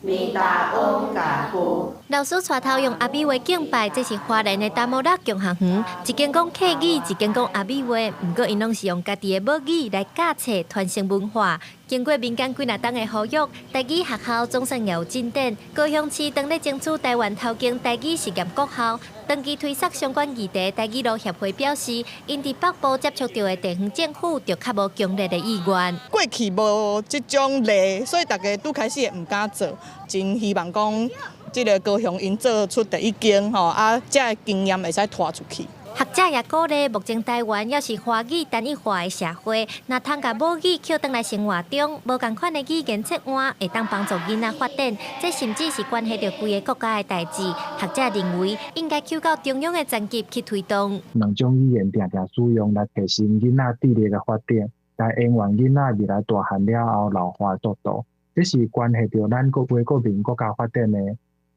米达翁嘎呼。老师带头用阿美话敬拜，这是花莲的达摩拉共学园，一间讲客语，一间讲阿美话，毋过𪜶拢是用家己的母语来教册传承文化。经过民间几若冬的呼吁，台语学校总算也有进展。高雄市当咧争取台湾头间台语实验国校，长期推捒相关议题，台语路协会表示，𪜶伫北部接触著的地方政府，就较无强烈的意愿。过去无这种例，所以大家拄开始会毋敢做，真希望讲这个高雄𪜶做出第一间吼，啊，这个经验会使拖出去。学者也鼓励，目前台湾犹是华语单一化的社会，若通共母语捡转来生活中，无仝款的语言切换，会当帮助囡仔发展，这甚至是关系著规个国家的代志。学者认为，应该求到中央的层级去推动。两种语言定定使用来提升囡仔智力的发展，来延缓囡仔未来大汉了后老化速度，这是关系著咱国为国民国家发展的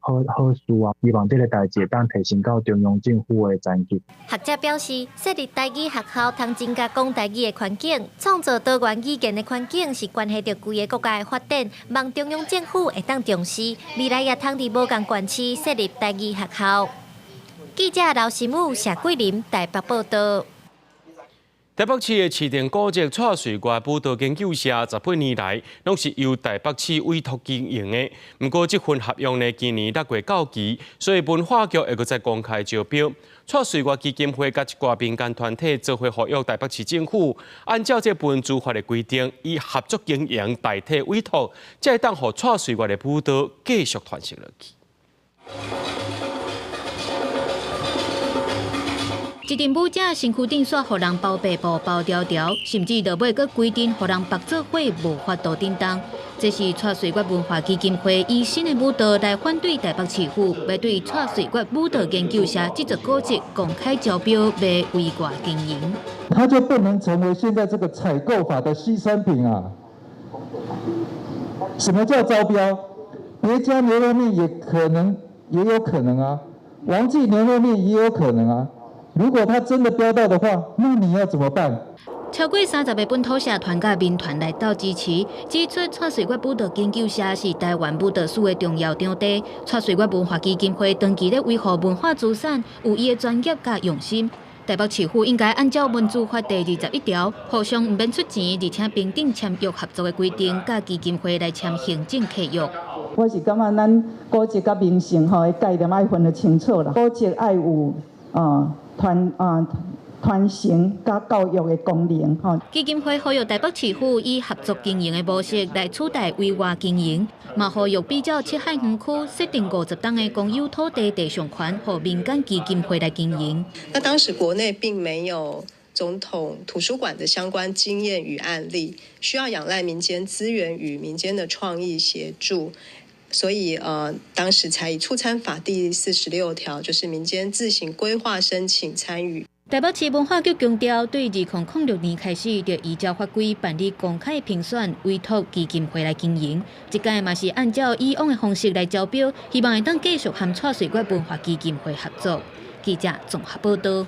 好好事啊！希望这个代志会当提升到中央政府的层级。学者表示，设立台语学校，通增加讲台语的环境，创造多元语言的环境，是关系著规个国家的发展。望中央政府会当重视，未来也通伫无仝县市设立台语学校。记者刘新武、谢桂林台北报道。台北市的市定古迹蔡穗月舞蹈研究社，18年来拢是由台北市委托经营的。毋过这份合约呢，今年六月到期，所以文化局会阁再公开招标。蔡穗月基金会佮一寡民间团体做伙呼吁台北市政府，按照这文资法的规定，以合作经营代替委托，才会当予蔡穗月的舞蹈继续传承落去。一阵舞者身躯顶煞予人包白布包牢牢，甚至落尾阁规定予人缚做伙，无法度振动。这是蔡穗月文化基金会以新的舞蹈来反对台北市府，欲对蔡穗月舞蹈研究社这座古迹公开招标，欲委外经营。它就不能成为现在这个采购法的牺牲品啊！什么叫招标？别家牛肉面也可能，也有可能啊；王记牛肉面也有可能啊。如果他真的标到的话，那你要怎么办？超过30个本土社团佮民团来斗支持，指出蔡穗月舞蹈研究社是台湾舞蹈史的重要场地。蔡穗月文化基金会长期咧维护文化资产，有伊的专业佮用心。台北市府应该按照文资法第21条，互相毋免出钱，而且平等签约合作的规定，佮基金会来签行政契约。我是感觉咱古迹佮名胜吼的概念爱分得清楚啦，古迹爱有传承佮教育的功能吼。基金会呼吁台北市府以合作经营的模式来取代委外经营，嘛呼吁比照七海园区设定50冬的公有土地地上权，予民间基金会来经营。那当时国内并没有总统图书馆的相关经验与案例，需要仰赖民间资源与民间的创意协助。所以，当时才以促参法第46条，就是民间自行规划申请参与。台北市文化局强调，对2006年开始，就依照法规办理公开评选，委托基金会来经营。这届嘛是按照以往的方式来招标，希望会当继续和蔡穗月文化基金会合作。记者综合报道。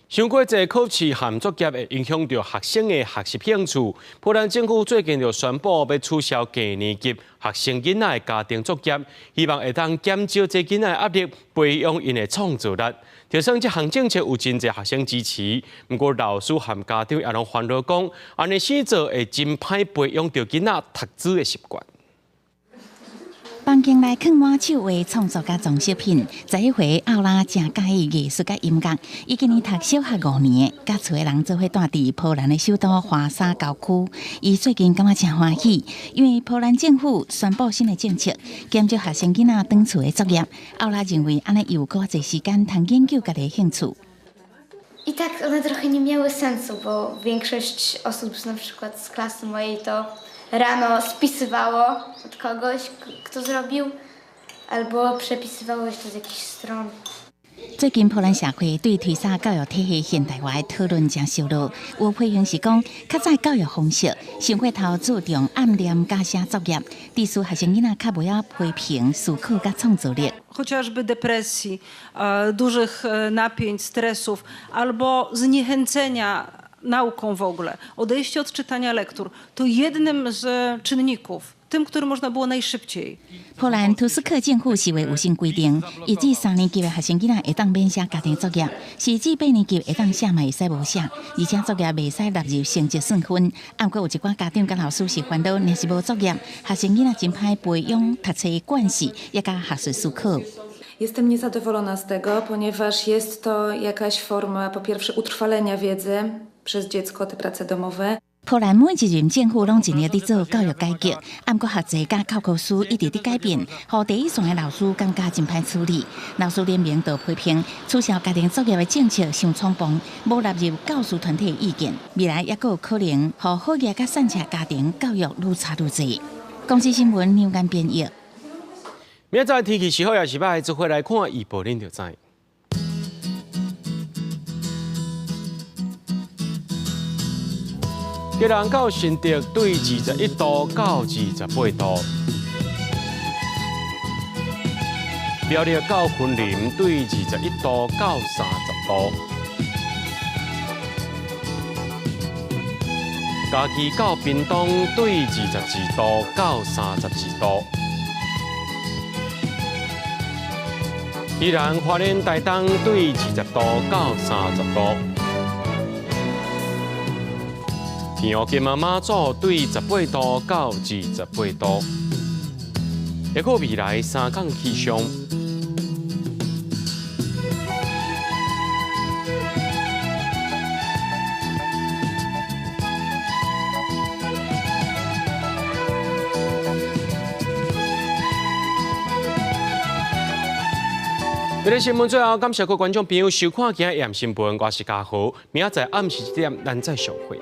伤过济考试和作业会影响著学生的学习兴趣。波兰政府最近就宣布欲取消低年级学生囡仔的家庭作业，希望会当减少这囡仔的压力，培养𪜶的创造力。就算这项政策有真济学生支持，毋过老师和家长也拢烦恼讲，按呢死做会真歹培养著囡仔读书的习惯。房间内囥满手画创作佮装饰品。11岁奥拉诚佮意艺术佮音乐。伊今年读小学五年，佮厝的人做伙住伫波兰的首都华沙郊区。伊最近感觉诚欢喜，因为波兰政府宣布新的政策，减少学生囡仔转厝的作业。奥拉认为按呢有阁较济时间通研究家己的兴趣。 I tak one trochę nie miały sensu, bo większość osób na przykład z klasy mojej to rano spisywało od kogoś, kto zrobił, albo przepisywało jeszcze z jakichś stron. 最近波蘭社會對推捒教育體系現代化的討論誠燒熱，有批評是講，較早教育方式傷過頭注重按念佮寫作業，致使學生囡仔較無曉批評、思考佮創造力。 Chociażby depresji, dużych napięć, stresów albo zniechęcenia nauką w ogóle, odejście od czytania lektur, to jednym z czynników, tym, który można było najszybciej. 波蘭圖斯克政府是會有新規定，1至3年級的學生囡仔會當免寫家庭作業，4至8年級會當寫嘛會使無寫，而且作業袂使納入成績算分。毋過有一寡家長佮老師是煩惱，若是無作業，學生囡仔真歹培養讀冊慣勢，也佮學術思考。 Jestem niezadowolona z tego, ponieważ jest to jakaś forma po pierwsze utrwalenia wiedzy przez dziecko, te prace domowe. 波蘭每一任政府攏盡力佇做教育改革，毋過學制佮教科書一直佇改變，予第一線的老師感覺真歹處理。老師聯盟就批評取消家庭作業的政策傷衝動，無納入教師團體的意見，未來猶閣有可能予好額佮散赤家庭教育愈差愈濟。公視新聞梁間編譯。明仔載天氣是好抑是䆀，做伙來看預報，恁就知。基隆到新竹對21度到28度，苗栗到雲林對21度到30度，嘉義到屏東對22度到32度，宜蘭花蓮台東對20度到30度。平湖金門馬祖對18度到28度，抑閣未來3工氣象。今日新聞最後，感謝各位觀眾朋友收看今日新聞，我是嘉豪，明仔載暗時7點，咱再相會。